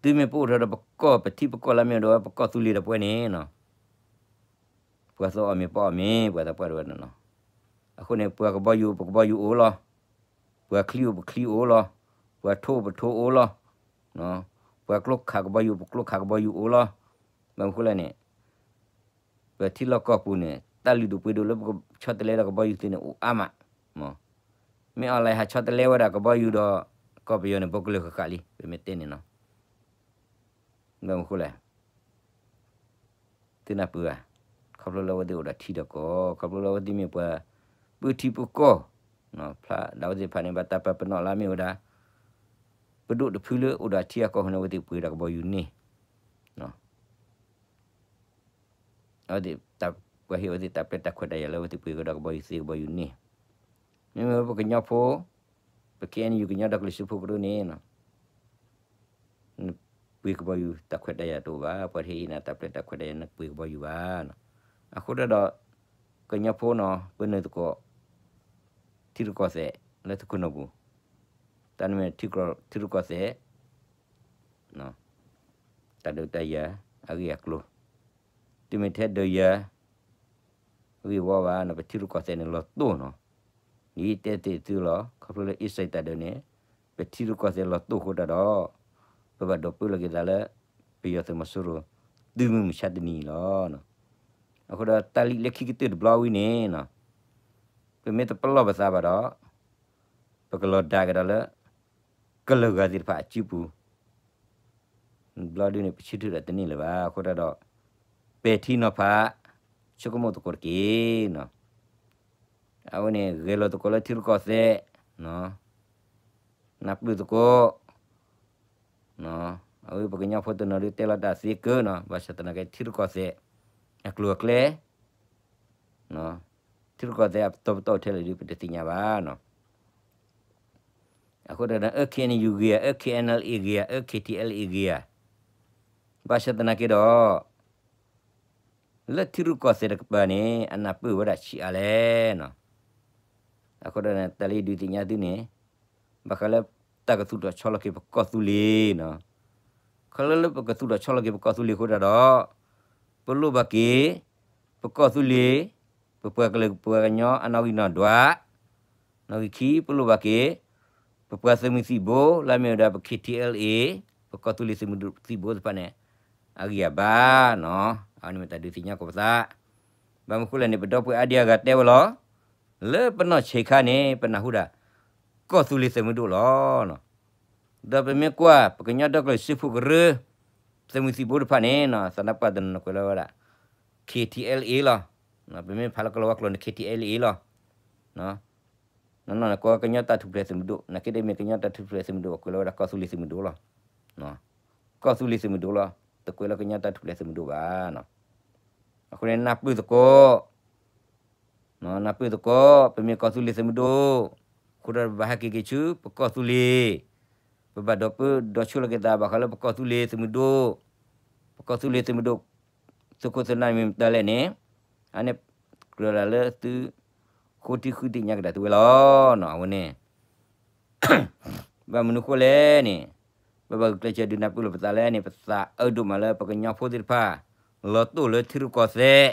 သုမ့ၢ်ပအိၣ်ထီၣ်ဒီးပကီၢ်ပထံပကီၢ်လၢမ့ၢ်အိၣ်ဒီးပကီၢ်သူလ့ၤဒီးပဝဲန့ၣ်, ပှၤသီအီၣ်မ့ၤပှၤအီၣ်မ့ၤ ပှၤသးပှၢ်တဝဲန့ၣ်လီၤ. အဃိန့ၣ် ပှၤကဘီယူၤပကဘီယူၤအိၣ်လီၤ. ပှၤချံအိၣ်ပချံအိၣ်လီၤ. ပှၤထိၣ်ပထိအိၣ်လီၤ. ပှၤကျိခးကဘီယူၤပကျိခးကဘီယူၤအိၣ်လီၤ. ဘၣ်မနုၤဃိလဲၣ်န့ၣ် ပထံလီၢ်ကီၢ်ပူၤန့ၣ် တၢ်လုၢ်ဒိၣ်ပှ့ၤဒိၣ်လၢပကဆီတလဲဒီးကဘီယူၤသ့န့ၣ် အိၣ်အါမး. မ့ၢ် online ဟးဆီတလဲဝဲဒၣ်ကဘီယူၤဒီး ကီၢ်ပယီၤန့ၣ် ဘိကလၢာ်ဃၣ်ဃၣ်လံ ပမ့ၢ်တဲန့ၣ်နီၤ. ဘၣ်မနုၤဃိလဲၣ် သုနၢ်ပၢၢ်ဧါ. ခီဖျိလၢအဝဲသ့ၣ်အိၣ်ဒီးထံဒီးကီၢ်, ခီဖျိလၢအဝဲသ့ၣ်မ့ၢ်ပှၤ ပုၢ်ထံပုၢ်ကီၢ်, ဖျါဒၣ်ဝဲသ့ၣ်တဖၣ်န့ၣ် ဘၣ်တၢ်ပာ်ပနီၣ်လၢမ့ၢ်ဝဲဒၣ် ပဒိၣ်တဖုလၢအိၣ်ဒီးထံအကီၢ်အဃိန့ၣ် အဝဲသ့ၣ်ပှ့ၤဒီးကဘီယူၤန့ၣ် အဝဲသ့ၣ် ပှၤဟ့ၣ်အဝဲသ့ၣ်တၢ်ပျဲတၢ်ခွဲးတၢ်ယာ်လၢအဝဲသ့ၣ်ပှ့ၤကဒီးကဘီယူၤသ့ကဘီယူၤန့ၣ်, မ့မ့ၢ်ပကညီဖိ, ပ K N U ကညီဒီကလုာ်စၢဖှိၣ်ကရၢန့ၣ် နပှ့ၤကဘီယူၤတၢ်ခွဲးတၢ်ယာ်တအိၣ်ဘၣ်, ပှၤတဟ့ၣ်နၤတၢ်ပျဲတၢ်ခွဲးတၢ်ယာ် နပှ့ၤကဘီယူၤဘၣ်. အဃိတၢ်ဒီး ကညီဖိနီၤ ပနုာ်သကိး ထံရူၢ်ကီၢ်သဲးလၢသုးခိၣ်နူာ်ပူၤ, တၢ်နမ့ၢ်ထံရူၢ်ကီၢ်သဲး တၢ်ဒုးတၢ်ယၤအဂ့ၢ်အကျိၤ, တုၤမ့ၢ်ထဲဒုးယၤ ဂ့ၢ်ဝီဘၣ်န့ၣ် ပထံရူၢ်ကီၢ်သဲးန့ၣ်လီၤတိၢ်နီၤ. ဒ်တဲသ့ၣ်သုလီၤ ခီဖျိလၢအ့စံးတၢ်ဒုးန့ၣ် ပထံရူၢ်ကီၢ်သဲးလီၤတိၢ်အဃိတၢ်ဒီး ပဘၣ်ဒိးပၢလီၤက့ၤသးလၢ ပယီၤသုးမီၤစိရိၤ တုၤမုၢ်မဆါတနံၤအံၤလီၤ. အဃိဒီးတၢ်လံာ်လၢခံကတၢၢ်တဘျီဝံၤန့ၣ် ပမ့ၢ်တပလီၢ်ပသးဘၣ်ဒီး ပကလီၤဒၣ်ကဒီးလၢ ကလၢၤဂၤသ့ၣ်တဖၣ်အစုပူၤ ဘျီဒုန့ၣ် ပဆၢထၢၣ်ဒီးတန့ၢ်လၢၤဘၣ်. အဃိတၢ်ဒီး ပဲာ်ထံနီၤဖး ဆိကမိၣ်သကိးတက့ၢ်. အဝဲန့ၣ် ဂဲၤလိာ်သကိးလၢထံရူၢ်ကီၢ်သဲး နၢ်ပၢၢ်သကိး အဝဲပကညီဖိတနီၤဒုးတဲလီၤတၢ်သ့ကၢနီၤ ဘၣ်ဆၣ်သနာ်က့ထံရူၢ်ကီၢ်သဲး အကျိၤအကျဲ ထံရူၢ်ကီၢ်သဲးအပတီၢ်ပတီၢ်ထဲလဲၣ်ဒုး ပတသ့ၣ်ညါဘၣ်နီၤ. အဃိတၢ်ဒီး အၢ K N U ဂ့ၤဧါ, အၢ K N L A ဂ့ၤဧါ, အၢ K T L A ဂ့ၤဧါ, ဘၣ်ဆၣ်သနာ်က့ဒီး လၢထံရူၢ်ကီၢ်သဲးတကပၤန့ၣ် အနၢ်ပၢၢ်ဝဲဒၣ်ဆံးအါလဲၣ်နီၤ. အဃိဒီး တၢ်လၢယဒုးသ့ၣ်ညါသုန့ၣ် ဘၣ်ဃးလၢတၢ်ကသူၣ်ထီၣ်ဆီလီၤက့ၤပကီၢ်သူလ့ၤနီၤ. ခီလၢလၢပကသူၣ်ထီၣ်ဆီလီၤက့ၤပကီၢ်သူလ့ၤအဃိတၢ်ဒီး ပလိၣ်ဘၣ်က့ၤ ပကီၢ်သူလ့ၤ ပပှၤကလုာ်ပှၤကညီအနီၣ်ဂံၢ်နီၣ်ဒွး, နီၣ်ဂံၢ်ခံ ပလိၣ်ဘၣ်က့ၤ ပပှၤသုးမုၢ်သံၣ်ဘိ လၢအမ့ၢ်ဝဲဒၣ်ပ K T L A ပကီၢ်သူလ့ၤသုးမုၢ်သံၣ်ဘိသ့ၣ်တဖၣ်န့ၣ် အဂံၢ်အဘါနီၤ. အဝဲန့ၣ်မ့ၢ်တၢ်ဒုးသ့ၣ်ညါကိးပသး. ဘၣ်မနုၤဃိလဲၣ်န့ၣ် ပဒီပုၢ်ဝဲၢ်အါဒံအါဂၤတဲဝဲလီၤ. လၢပနီၢ်ဆံးခါန့ၣ် ပနၢ်ဟူဒၣ် ကီၢ်သူလ့ၤသုးမုၢ်ဒိၣ်လီၤ. ဒီးပမ့ၢ်ကွၢ် ပကညီဒီကလုာ်စၢဖှိၣ်ကရၢ သုးမုၢ်သံၣ်ဘိတဖၣ်န့ၣ် သနၢၣ်ပှၢ်တနီၤနီၤကွဲးလီၤဝဲဒၣ် K T L A လီၤ. ပမ့ၢ်ဖးလၢကလီၤဝါကျိာ်န့ၣ် K T L A လီၤ. နီၢ်နီၢ်န့ၣ် ကိးကညီတၢ်ထူၣ်ဖျဲးသုးမုၢ်ဒိၣ်, နာ်က့ဒ်မ့ၢ်ကညီတၢ်ထူၣ်ဖျဲးသုးမုၢ်ဒိၣ် ကွဲးလီၤဝဲဒၣ်ကီၢ်သူလ့ၤသုးမုၢ်ဒိၣ်လီၤ. ကီၢ်သူလ့ၤသုးမုၢ်ဒိၣ်လီၤ. တကွဲးလၢကညီတၢ်ထူၣ်ဖျဲးသုးမုၢ်ဒိၣ်ဘၣ်. အဃိန့ၣ် နၢ်ပၢၢ်သကိး နၢ်ပၢၢ်သကိး ပမ့ၢ်ကီၢ်သူလ့ၤသုးမုၢ်ဒိၣ် အဃိဒီးပဘၣ်ဟဲက့ၤက့ၤဆူ ပကီၢ်သူလ့ၤ, ပဘၣ်ဒိးပၢဒီးဆိၣ်လီၤက့ၤသးဘၣ်ဃးလၢပကီၢ်သူလ့ၤသုးမုၢ်ဒိၣ်, ပကီၢ်သူလ့ၤသုးမုၢ်ဒိၣ် သုးခိၣ်သုးနၢ်မ့ၢ်မတၤလဲၣ်န့ၣ်, အန့ၣ် ကြၢးဒၣ်လၢသု ဃိထံဃုသ့ၣ်ညါကဒါသုဝဲလီၤ. အဝဲန့ၣ် ဘၣ်မနုၤဃိလဲၣ်န့ၣ်, ပဘၣ်ဂုာ်ကျဲးစၢးဒုးနၢ်ပၢၢ်လိာ်ပသးလၢန့ၣ် ပသးအၢဒိၣ်မးလၢပကညီဖိသ့ၣ်တဖၣ် လီၤတိၢ်လၢထံရူၢ်ကီၢ်သဲး,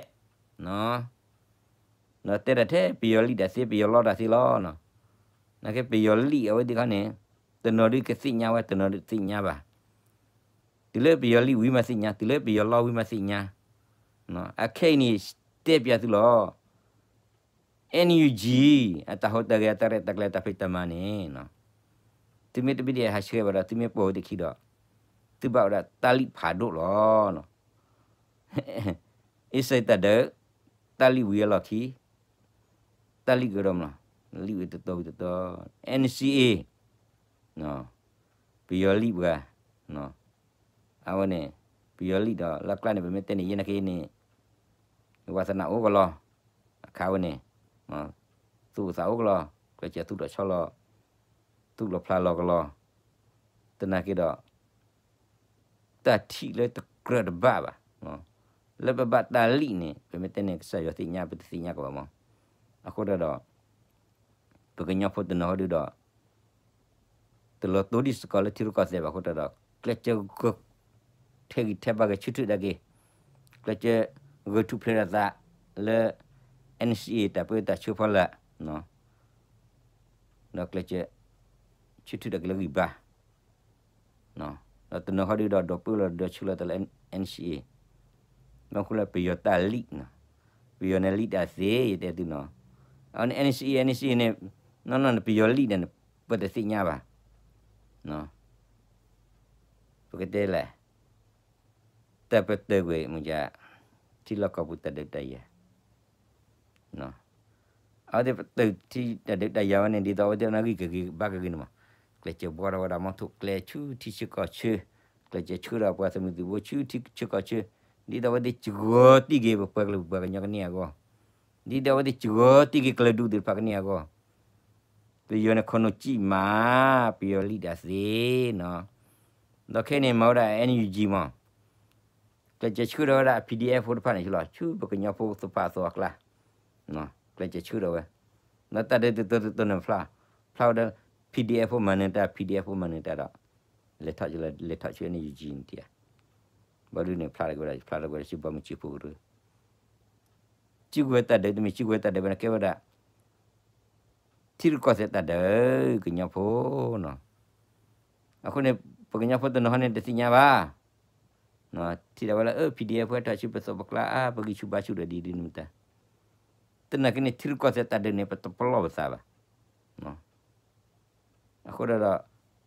ဒီးတဲဒၣ်ထဲပယီၤလံၣ်တၢ်သ့ ပယီၤလီတၢ်သ့လီၤ. နာ်က့ပယီၤလံၣ်အဝဲသ့ၣ်ခီန့ၣ် တနီၤဒုးကသ့ၣ်ညါဝဲ တနီၤဒုးတသ့ၣ်ညါဘၣ်. တုၤလၢပယီၤလံၣ်ဝံၤမးသ့ၣ်ညါ, တုၤလၢပယီၤလီဝံၤမးသ့ၣ်ညါ. အခဲအံၤန့ၣ် တဲပျးသုလီၤ. N U G အတၢ်ဟူးတၢ်ဂဲၤ အတၢ်ရဲၣ်တၢ်ကျဲၤ တၢ်ဖံးတၢ်မၤန့ၣ်, သုမ့ၢ်တဘၣ်ဒံးဟးဆှဲးဘၣ်ဒီး သုမ့ၢ်ပိာ်ဝဲသ့ၣ်ခံဒီး သုဘၣ်ဝဲဒၣ်တၢ်လံၣ်ဖးဒိၣ်လီၤ. အ့စ့တၢ်ဒုး တၢ်လံၣ်ဝံၤအလီၢ်ခံ တၢ်လံၣ်ကဒီးမးလီၤ. လံာ်ဝံၤတတီၤဝံၤတတီၤ, NCA ပယီၤလံာ်ပှၤ, အဝဲန့ၣ် ပယီၤလံာ်ဒီး လၢကျါန့ၣ် ပမ့ၢ်တဲန့ၣ်ယဲနာ်က့န့ၣ် ဝါသနာအိၣ်ကလီၤ, အခါဝဲန့ၣ် သူၣ်အိၣ်သးအိၣ်ကလီၤ, ကျဲးစၢးသူၣ်ထီၣ်ဆီလီၤ, သူၣ်လီၤဖျါလီၤကလီၤ, သနာ်က့ဒီး တၢ်ထံၣ်လၢတကြၢးတဘၣ်ဘၣ်, လၢပဘၣ်တၢ်လံာ်န့ၣ် ပမ့ၢ်တဲန့ၣ် ကစၢ်ယွၤသ့ၣ်ညါ ပတသ့ၣ်ညါကဘၣ်မး, အဃိဒီး ပကညီဖိတနီၤဟီဒုဒီး တလီၤတိၢ်ဒံးစ့ၢ်ကီးလၢထံရူၢ်ကီၢ်သဲးဘၣ်အဃိဒီး ကျဲးစၢး ထဲးဂံၢ်ထဲးဘါဂဲၤဆၢထၢၣ်ဒၣ်က့ၤ, ကျဲးစၢးဂဲၤထူၣ်ဖျဲးဒၣ်သးလၢ NCA တၢ်ပၢတၢ်ဆှၢဖီလာ်, ဒီးကျဲးစၢး ဆၢထၢၣ်ဒၣ်က့ၤလၢဂံၢ်ဘါ, ဒီးတနီၤဃီဒုဒီး ဒိးပၢလီၤဒီးဆၢလီၤသးလၢ NCA, ဘၣ်မနုၤဃိလၢပယီၤတၢ်လံာ်, ပယီၤန့ၣ်လံာ်တၢ်သ့ ယတဲသုနီၤ, အဝဲန့ၣ် NCA NCA န့ၣ် နီၢ်နီၢ်န့ၣ် ပယီၤလံာ်ဒၣ်န့ၣ် ပတသ့ၣ်ညါဘၣ်, ပကတဲလဲၣ်, တၢ်ပတုာ်ကွံာ်မ့ၢ်ယါ, ထံလီၢ်ကီၢ်ပူၤတၢ်ဒုးတၢ်ယၤ, အဝဲသ့ၣ်ပတုာ်ထံတၢ်ဒုးတၢ်ယၤဝဲန့ၣ် ဒ်သိးအဝဲသ့ၣ်အနီၣ်ဂံၢ်ကဂ့ၤဘါကဂ့ၤန့ၣ်မး, ကျဲးစၢးဘှီထီၣ်ဝဲဒၣ်မီထိၣ်ကျဲ ဆူထံဆၢကီၢ်ဆၢ, ကျဲးစၢးဆှၢဒီးပှၤသုးမုၢ်သံၣ်ဘိဆူထံဆၢကီၢ်ဆၢ, ဒ်သိးအဝဲသ့ၣ်စှီၤတံၢ်က့ၤ ပပှၤကလုာ်ပပှၤကညီကန့ၢ်အဂီၢ်, ဒ်သိးအဝဲသ့ၣ်စှီၤတံၢ်က့ၤကလုာ်ဒူၣ်သ့ၣ်တဖၣ်ကန့ၢ်အဂီၢ်, ပယီၤန့ၣ် ခိၣ်နူာ်စံၣ်မး, ပယီၤလံာ်ဒၣ်သ့နီၤ, ဒီးခဲအံၤန့ၣ် မၤဝဲဒၣ် NUG မး ကျဲးစၢးဆှၢထီၣ်ဝဲဒၣ် PDF ဖိတဖၣ်န့ၣ်လီၤ ဆူပကညီဖိသ့ၣ်တဖၣ်အသိးအကျါ, ကျဲးစၢးဆှၢထီၣ်ဝဲ, ဒီးတၢ်ဒုးတတီၤတတီၤန့ၣ်ဖျါ, ဖျါဝဲဒီး PDF ဖိမၤနၢၤတၢ် PDF ဖိမၤနၢၤတၢ်ဒီး, လဲၤထီၣ်လဲၤထီၣ်ဆူ NUG န့ၣ်တံၢ်ဧါ, ဘၣ်ဒုးန့ၣ်ဖျါတက့ၢ်ဝဲဒၣ် ဖျါတက့ၢ်ဝဲဒၣ်ဆူဘီမုၢ်စံဖိကရၢ, စုကဝဲၤတၢ်ဒုးတမ့ၢ်စုကဝဲၤတၢ်ဒုးဘၣ်န့ၣ် ကဲဝဲဒၣ် ထံရူၢ်ကီၢ်သဲးတၢ်ဒုး ကညီဖိနီၤ, အဃိန့ၣ် ပကညီဖိတနီၤဟီန့ၣ် တသ့ၣ်ညါဘၣ်, ထံၣ်ဒၣ်ဝဲလၢ အၢ PDF ဖိဟဲထီၣ်ဆူပသိးပကျါအါ ပဂံၢ်ဆူၣ်ဘါဆူၣ်ဒီးဒ်ဒ်န့ၣ်မတၤ, သနာ်က့န့ၣ် ထံရူၢ်ကီၢ်သဲးတၢ်ဒုးန့ၣ် ပတပလီၢ်ပသးဘၣ်, အဃိဒီး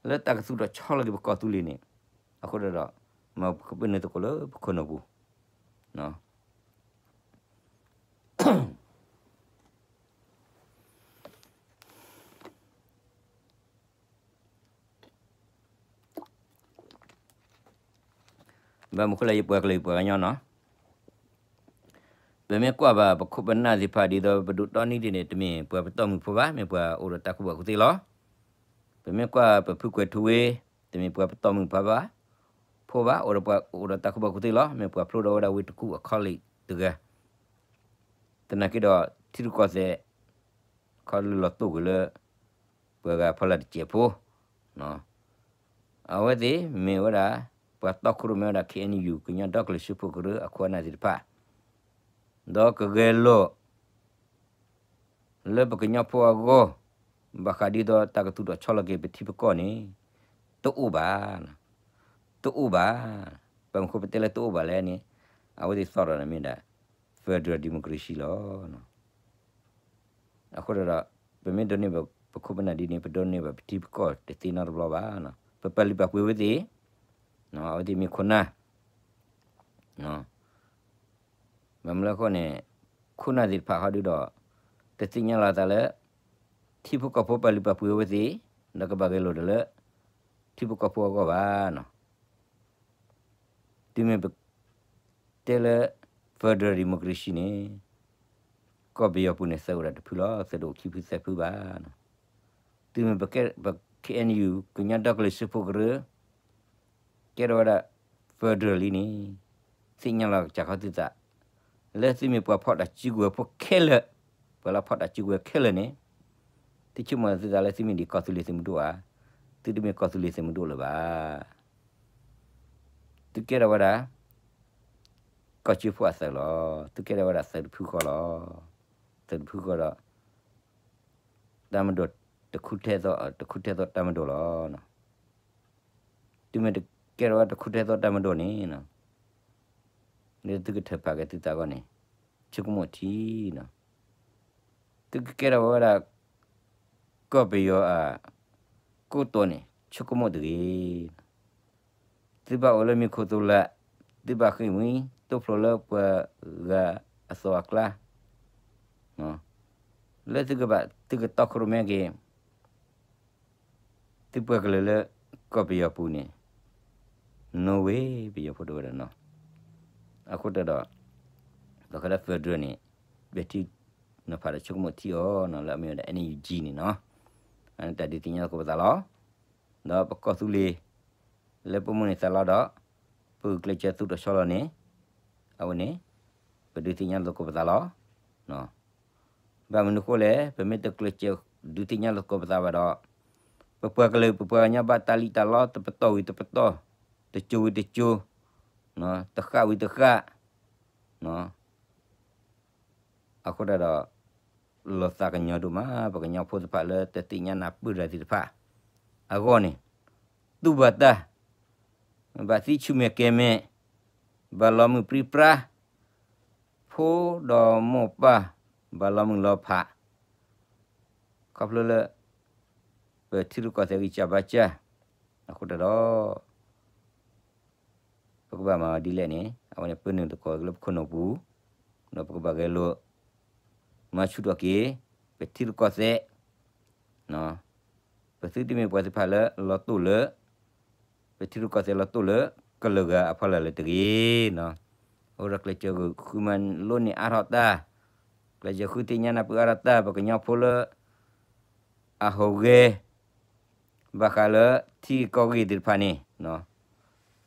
လၢတၢ်ကသူၣ်ထီၣ်ဆီလီၤက့ၤပကီၢ်သူလ့ၤန့ၣ်, အဃိဒီး မၤပကပၢနုာ်သကိးလၢပခိၣ်နူာ်ပူၤ ဘၣ်မနုၤဃိလၢယပှၤကလုာ်ယပှၤကညီနီၤ, ပမ့ၢ်ကွၢ်ဘၣ်ပခိၣ်ပနၢ်သ့ၣ်တဖၣ်ဒ်သိးပဒိးတီနံၤဒ်န့ၣ် တမ့ၢ်ပှၤပတီၢ်မုၢ်ဖိဘၣ်, မ့ၢ်ပှၤအိၣ်ဒီးတၢ်ကူၣ်ဘၣ်ကူၣ်သ့လီၤ. ပမ့ၢ်ကွၢ်ပဖုကွဲၤထူဝ့, တမ့ၢ်ပှၤပတီၢ်မုၢ်ဖိဘၣ်, ဖိဘၣ်, အိၣ်ဒီးပှၤအိၣ်ဒီးတၢ်ကူၣ်ဘၣ်ကူၣ်သ့လီၤ. မ့ၢ်ပှၤဖျိထီၣ်ဝဲဒၣ်ဝ့ၢ်တကူၣ်အခီၣ်လ့ၣ်တဂၤ, သနာ်က့ဒီး ထံရူၢ်ကီၢ်သဲး ခီလၢလီၤတိၢ်ကွံာ်လၢ ပှၤဂၤဖီလာ်တစဲးဖိ, အဝဲသ့ၣ်မ့ၢ်ဝဲဒၣ် ပှၤတီခိၣ်ရိၣ်မဲဝဲဒၣ် KNU ကညီဒီကလုာ်စၢဖှိၣ်ကရၢအခိၣ်အနၢ်သ့ၣ်တဖၣ်, ဒီးကဂဲၤလိာ် လၢပကညီဖိအဂီၢ်, ဘၣ်ဃးဒ်သိးတၢ်ကသူၣ်ထီၣ်ဆီလီၤက့ၤပထံပကီၢ်န့ၣ် တအိၣ်ဘၣ်, တအိၣ်ဘၣ်. ဘၣ်မနုၤဃိပတဲလၢတအိၣ်ဘၣ်လဲၣ်န့ၣ်, အဝဲသ့ၣ်သီၣ်ထီၣ်န့ၣ်မ့ၢ်ဒၣ် federal democracy လီၤ. အဃိဒီး ပမ့ၢ်ဒိးန့ၢ်ဘၣ်ပခိၣ်ပနၢ်ဒ်န့ၣ် ပဒိးန့ၢ်ဘၣ်ပထံပကီၢ်တသ့နီတဘျီဘၣ်. ပပာ်လုၢ်ပာ်ပှ့ၤဝဲသ့ၣ်, အဝဲသ့ၣ်မ့ၢ်ခိၣ်နၢ် ဘၣ်မနုၤလဲၣ်အဃိန့ၣ်, ခိၣ်နၢ်သ့ၣ်တဖၣ်ဟီဒုဒီး တသ့ၣ်ညါလီၤသးလၢ ထံဖိကီၢ်ဖိပာ်လုၢ်ပာ်ပှ့ၤအဝဲသ့ၣ်, ဒီးကဘၣ်ဂဲၤလိာ်ဒီးလၢ ထံဖိကီၢ်ဖိအဂီၢ်ဘၣ်. တုၤမ့ၢ်ပတဲလၢ federal democracy န့ၣ်, ကီၢ်ပယီၤပူၤန့ၣ် သုးအိၣ်ဒၣ်တဖုလီၤ, သုးတအိၣ်ခံဖုသၢဖုဘၣ်. တုၤမ့ၢ်ပ KNU ကညီဒီကလုာ်စၢဖှိၣ်ကရၢ ကဲထီၣ်ဝဲဒၣ် federal လံန့ၣ်, သ့ၣ်ညါလီၤကစၢ်ခီသုသး လၢသုမ့ၢ်ပှၤဖီၣ်တၢ်စုကဝဲၤဖိခဲလၢာ်, ပှၤလၢဖီၣ်တၢ်စုကဝဲၤခဲလၢာ်န့ၣ်, သုဆိကမိၣ်သုသးလၢသုမ့ၢ်ဒံးကီၢ်သူလ့ၤသုးမုၢ်ဒိၣ်ဧါ, သုတမ့ၢ်ကီၢ်သူလ့ၤသုးမုၢ်ဒိၣ်လၢၤဘၣ်. သုကဲထီၣ်ဝဲဒၣ် ကီၢ်စၢဖှိၣ်အသုးလီၤ. သုကဲထီၣ်ဝဲဒၣ်သုးတဖုဃီလီၤ. သုးတဖုဃီဒီး တၢ်မၤဒိး တခူထဲသိး တခူထဲသိးတၢ်မၤဒိးလီၤ. တုၤမ့ၢ်တကဲထီၣ်ဝဲတခူထဲသိးတၢ်မၤဒိးန့ၣ်, သုကထၢၣ်ဖးက့ၤသုသးအဂီၢ်န့ၣ်, ဆိကမိၣ်ထံနီၤ. သုကကဲထီၣ်ဝဲဒၣ် ကီၢ်ပယီၤအ ကိတိာ်န့ၣ် ဆိကမိၣ်တဂ့ၤ. သုဘၣ်အိၣ်လၢမံၤခိၣ်သိးလၢ်, သုဘၣ်ဃ့ၢ်မှံ သိဖျိးလၢပှၤဂၤအသိးအကျါ, နီၤ. လၢသုကဘၣ်သုကတီခိၣ်ရိၣ်မဲက့ၤ သုပှၤကလုာ်လၢကီၢ်ပယီၤပူၤန့ၣ် no way ပယီၤဖိတအိၣ်ဒီးနီၤ. အဃိတၢ်ဒီး ဘၣ်ဃးလၢ federal န့ၣ် ပဲာ်ထံနီၤဖးဒီးဆိကမိၣ်ထံအီၤနီၤ လၢအမ့ၢ်ဝဲဒၣ် NUG န့ၣ်နီၤ. အန့ၣ်တၢ်ဒုးသ့ၣ်ညါသကိးပသးလီၤ. ဒီးပကီၢ်သူလ့ၤ လၢပမိၢ်န့ၢ်သးလီဒီး ပဂုာ်ကျဲးစၢးသူၣ်ထီၣ်ဆီလီၤန့ၣ် အဝဲန့ၣ် ပဒုးသ့ၣ်ညါသကိးပသးလီၤ. ဘၣ်မနုၤဃိလဲၣ် ပမ့ၢ်တကျဲးစၢးဒုးသ့ၣ်ညါသကိးပသးဘၣ်ဒီး ပပှၤကလုာ် ပပှၤကညီဘၣ်တၢ်လံၣ်တၢ်လီ တပတီၢ်ဝံၤတပတီၢ်, တစိၤဝံၤတစိၤ, တဃၣ်ဝံၤတဃၣ်, အဃိတၢ်ဒီး လီၤသးကညီၤဒိၣ်မး ပကညီဖိသ့ၣ်တဖၣ်လၢတသ့ၣ်ညါနၢ်ပၢၢ်တၢ်သ့ၣ်တဖၣ် အဂီၢ်န့ၣ် တူၢ်ဘၣ်တၢ် ဘၣ်သံဆူၣ်မဲာ်ကဲၤမဲာ်, ဘၣ်လီၤမုၢ်ပြံပြါ, ဖိဒီးမိၢ်ပၢ် ဘၣ်လီၤမုၢ်လီၤဖး, ခီဖျိလၢ ပထံရူၢ်ကီၢ်သဲးဂံၢ်စၢ်ဘါစၢ်, အဃိတၢ်ဒီး ပကဘၣ်မၤအီၤဒ်လဲၣ်န့ၣ် အဝဲန့ၣ်ပနုာ်သကိးလၢပခိၣ်နူာ်ပူၤ, ဒီးပကဘၣ်ဂဲၤလိာ် မၤဆူၣ်ထီၣ်က့ၤ ပထံရူၢ်ကီၢ်သဲး ပသုတမ့ၢ်ပှၤသ့ၣ်တဖၣ်လၢလီၤတိၢ်လၢ ပထံရူၢ်ကီၢ်သဲးလီၤတိၢ်လၢ ကလုာ်ဂၤအဖီလာ်လၢၤတဂ့ၤနီၤ. အိၣ်ဒီးကျဲးစၢးဃုမၤလိန့ၢ်အါထီၣ်တၢ်, ကျဲးစၢးဃုသ့ၣ်ညါနၢ်ပၢၢ်အါထီၣ်တၢ် ပကညီဖိလၢ အဟူးဂဲၤ ဘၣ်ဃးလၢထံဂ့ၢ်ကီၢ်ဂ့ၢ်သ့ၣ်တဖၣ်န့ၣ်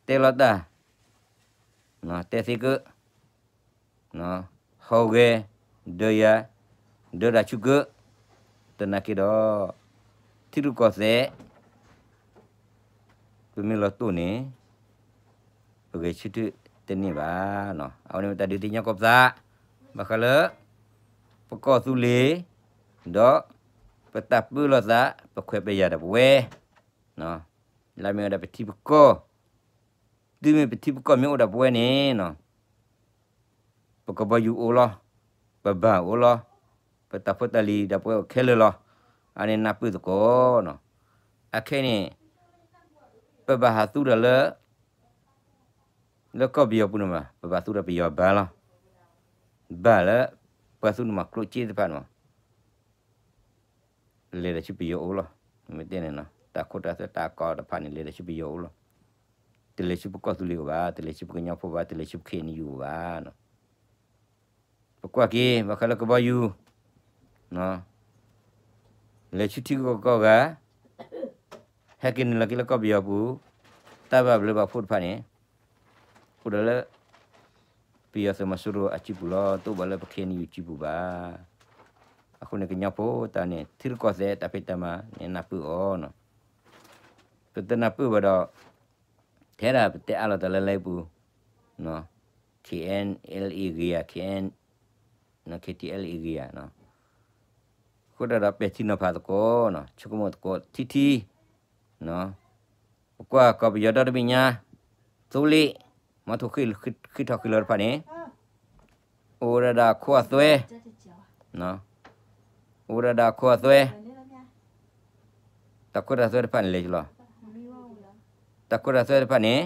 တဲလီၤတၢ် တဲသ့ကၢၣ် ဟူးဂဲၤ ဒၢယၤ ဒၢတၢ်ဆူၣ်ကၢၣ်, သနာ်က့ဒီး ထံရူၢ်ကီၢ်သဲး ပမ့ၢ်လီၤတိၢ်န့ၣ် ပဂဲၤဆၢထၢၣ်တန့ၢ်ဘၣ်. အဝဲန့ၣ်မ့ၢ်တၢ်ဒုးသ့ၣ်ညါကိးပသး ဘၣ်ဃးလၢ ပကီၢ်သူလ့ၤ ဒီး ပတၢ်ပၢလီၤသး ပခွဲးပယာ်ဒီးပဝဲ လၢမ့ၢ်ဝဲဒၣ်ပထံပကီၢ်, တုၤမ့ၢ်ပထံပကီၢ်မ့ၢ်အိၣ်ဒီးပဝဲန့ၣ် ပကဘီယူၤအိၣ်လီၤ, ပဘၣ်အိၣ်လီၤ, ပတၢ်ဖိတၢ်လံၤဒီးပဝဲအိၣ်ခဲလၢာ်လီၤ. အန့ၣ်နၢ်ပၢၢ်သကိးနီၤ. အခဲအံၤန့ၣ် ပဘၣ်ဟးသူဒီးလၢ လၢကီၢ်ပယီၤပူၤန့ၣ်ဘၣ်, ပဘၣ်သူဒီးပယီၤဘၣ်လီၤ. ဘၣ်လၢ ပှၤသူန့ၣ်မး ကျိၣ်စ့သ့ၣ်တဖၣ်န့ၣ်မး လဲၤဒီးဆူပယီၤအိၣ်လီၤ. မ့ၢ်တဲန့ၣ်နီၤ တၢ်ခိတၢ်သွဲတၢ်ကီတဖၣ်န့ၣ် လဲၤဒီးဆူပယီၤအိၣ်လီၤ. တလဲၤဆူပကီၢ်သူလ့ၤအိၣ်ဘၣ်, တလဲၤဆူပကညီဖိဘၣ်, တလဲၤဆူပ ခ့ၣ်အဲၣ်ယူၣ် အိၣ်ဘၣ်နီၤ. ပကွၢ်က့ၤ ဘၣ်ဃးလၢကဘီယူၤ လဲၤဆူထံဂုၤကီၢ်ဂၤ ဟဲက့ၤနုာ်လီၤက့ၤလၢကီၢ်ပယီၤပူၤ, တၢ်ဘၣ်ဘျုးဘၣ်ဖှိၣ်တဖၣ်န့ၣ် အိၣ်ဒီးလၢ ပယီၤသုးမီၤစိရိၤအစုပူၤလီၤ, တအိၣ်ဘၣ်လၢပ ခ့ၣ်အဲၣ်ယူၣ် စုပူၤဘၣ်. အဃိန့ၣ်ကညီဖိတၢ်န့ၣ် ထံရူၢ်ကီၢ်သဲးတၢ်ဖံးတၢ်မၤန့ၣ် နၢ်ပၢၢ်အီၤနီၤ. ပတနၢ်ပၢၢ်ဘၣ်ဒီး ထဲဒၣ်ပတဲအါလိာ်သးလၢလၢပူၤ ခ့ၣ်အဲၣ်အဲၣ်လ်အ့ ဂ့ၤဧါ, ခ့ၣ်အဲၣ် ခ့ၣ်ထံအဲၣ်လ်အ့ ဂ့ၤဧါ. အဃိတၢ်ဒီးပဲာ်ထံနီၤဖးသကိး, ဆိကမိၣ်သကိးထံထံ, ပကွၢ်ကီၢ်ပယီၤဒီတဘ့ၣ်ညါ, သိလ့ၣ်, မီထိၣ်ဃံထီၣ်ဃံလီၤတဖၣ်န့ၣ် အိၣ်ဝဲဒၣ်ဒီးအခိအသွဲ, အိၣ်ဝဲဒၣ်ဒီးအခိအသွဲ, တၢ်ခိတၢ်သွဲတဖၣ်န့ၣ်လဲၤလီၤ. တၢ်ခိတၢ်သွဲတဖၣ်န့ၣ်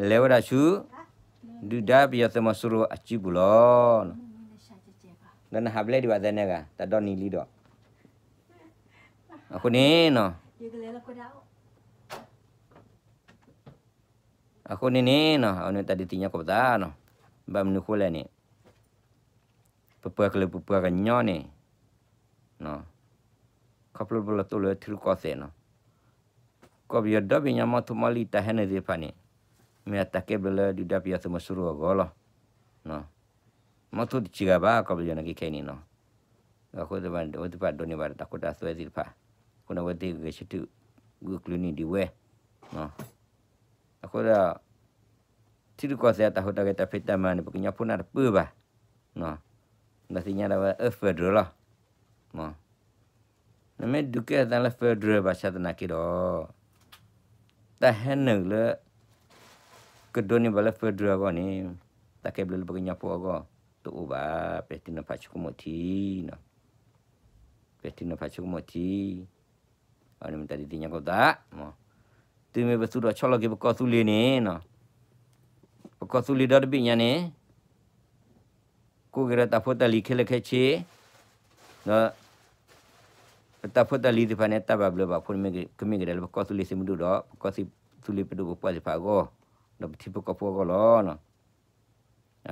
လဲၤဝဲဒၣ်ဆူ ဒုၣ်ဒါပယီၤသုးမီၤစိရိၤအစုပူၤလီၤ. ဒီးနဟးဘျဲဒံးဘၣ်သဲန့ၣ်ဂၤ တၢ်ဒီနံၤလံဒီး အဃိန့ၣ်နီၤ အဃိန့ၣ်န့ၣ်နီၤ အဝဲန့ၣ်တၢ်ဒုးသ့ၣ်ညါကိးပသးနီၤ. ဘၣ်မနုၤဃိလဲၣ်န့ၣ် ပပှၤကလုာ်ပပှၤကညီန့ၣ် ခီဖျိပလီၤတိၢ်လၢထံရူၢ်ကီၢ်သဲးနီၤ, ကီၢ်ပယီၤဒီဘ့ၣ်ညါ မီထိၣ်မီလံၣ်တၢ်ဟဲနုာ်သ့ၣ်တဖၣ်န့ၣ် မ့ၢ်အတၢ်ကဲဘျုးလၢဒုၣ်ဒါပယီၤသုးမီၤစိရိၤအဂီၢ်လီၤ. မီထိၣ်တစံးဂၤဘၣ် ကီၢ်ပယီၤန့ၣ်က့ခဲအံၤန့ၣ်နီၤ. အဃိသတးဒီး အဝဲသ့ၣ်တဖၣ်ဒိးန့ၢ်ဘၣ်ဒီးတၢ်ခိတၢ်သွဲသ့ၣ်တဖၣ်, အဃိန့ၣ် အဝဲသ့ၣ်ဂဲၤဆၢထၢၣ်ဂုာ်ကျုးန့ၢ်ဒံးဝဲ အဃိဒီး ထံရူၢ်ကီၢ်သဲးအတၢ်ဟူးတၢ်ဂဲၤတၢ်ဖံးတၢ်မၤန့ၣ် ပကညီဖိနၢ်တပၢၢ်ဘၣ်. ဒီးသ့ၣ်ညါဒၣ်ဝဲ အ federal လီၤ. နမ့ၢ်ဒုးကဲအသးလၢ federal ဘၣ်ဆၣ်သနာ်က့ဒီး တၢ်ဟဲနုာ်လၢ ကဒိးန့ၢ်ဘၣ်လၢ federal အဂီၢ်န့ၣ် တၢ်ကဲဘျုးလၢပကညီဖိအဂီၢ်တအိၣ်ဘၣ်. ပဲာ်ထံနီၤဖးဆိကမိၣ်ထံ ပဲာ်ထံနီၤဖးဆိကမိၣ်ထံ အဝဲန့ၣ်မ့ၢ်တၢ်ဒုးသ့ၣ်ညါကိးပသး. တုၤမ့ၢ်ပသူၣ်ထီၣ်ဆီလီၤက့ၤပကီၢ်သူလ့ၤန့ၣ် ပကီၢ်သူလ့ၤဒီတဘ့ၣ်ညါန့ၣ် ကိးက့ၤဒီးတၢ်ဖိတၢ်လံၤခဲလၢာ်ခဲဆ့, ဒီး ပတၢ်ဖိတၢ်လံၤသ့ၣ်တဖၣ်န့ၣ် တၢ်ဘၣ်ဘျုးဘၣ်ဖှိၣ်န့ၣ် ကမ့ၢ်ကဒါလၢပကီၢ်သူလ့ၤသုးမုၢ်ဒိၣ်ဒီး ပကီၢ်သူလ့ၤပဒိၣ်ပပှၢ်သ့ၣ်တဖၣ်အဂီၢ်, ဒီးပထံဖိကီၢ်ဖိအဂီၢ်လီၤ.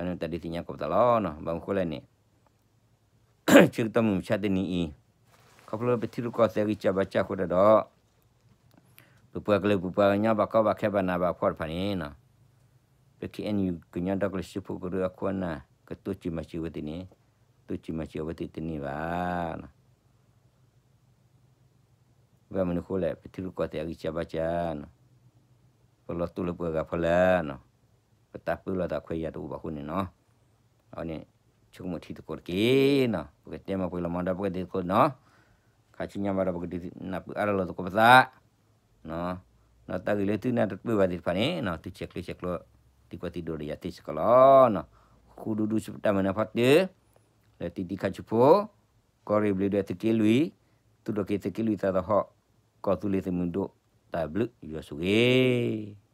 တၢ်ဒုးသ့ၣ်ညါကိးပသးလီၤ. ဘၣ်မနုၤအဃိလဲၣ်န့ၣ် ဆၢကတီၢ်မုၢ်မဆါတနံၤအံၤ, ခီဖျိလၢပထံရူၢ်ကီၢ်သဲးအဂံၢ်စၢ်ဘါစၢ်အဃိဒီး, ပပှၤကလုာ်ပပှၤကညီဘၣ်ကီဘၣ်ခဲဘၣ်နးဘၣ်ဖှီၣ်တဖၣ်န့ၣ်, ပ ခ့ၣ်အဲၣ်ယူၣ် ကညီဒီကလုာ်စၢဖှိၣ်ကရၢအခိၣ်အနၢ် ကတိစၢၤမၤစၢၤဝဲသ့ၣ်န့ၣ်, တိစၢၤမၤစၢၤအဝဲသ့ၣ်တန့ၢ်ဘၣ်. ဘၣ်မနုၤအဃိလဲၣ် ပထံရူၢ်ကီၢ်သဲးအဂံၢ်စၢ်ဘါစၢ်, ပလီၤတိၢ်လၢပှၤဂၤဖီလာ်, ပတၢ်ပၢလီၤသးခွဲးယာ်တအိၣ်ဘၣ်အဃိန့ၣ်နီၤ, အဝဲန့ၣ် ဆိကမိၣ်ထံသကိးတက့ၢ်နီၤ, ပကတဲမၤပှဲၤလီၤမၤဒီးပှဲၤသကိးနီၤ, ခါဆူညါဘၣ်ဒီးပကဒုးနၢ်ပၢၢ်အါထီၣ်လိာ်သကိးပသး ဒီးတၢ်ဂ့ၢ်လၢသုနၢ်တပၢၢ်ဘၣ်သ့ၣ်တဖၣ်န့ၣ် သုဆဲးကျိးဆဲးကျိး သံကွၢ်သံဒိးဒီးယၤသ့စ့ၢ်ကီးလီၤ. ဃူဒူဒူဆူပတၢ်မၤနၢၤဖီတၢၢ်, လၢတံၤတံၤခါဆူဖိ, ကီၢ်ရ့ၣ်ဘျုးဒွဲၣ်သုးက့လွံၢ်, သူၣ်ထီၣ်က့ၤသုးက့လွံၢ်သးသဟီၣ်, ကီၢ်သူလ့ၤသုးမုၢ်ဒိၣ်, တၢ်ဘျုးယွၤဆိၣ်ဂ့ၤ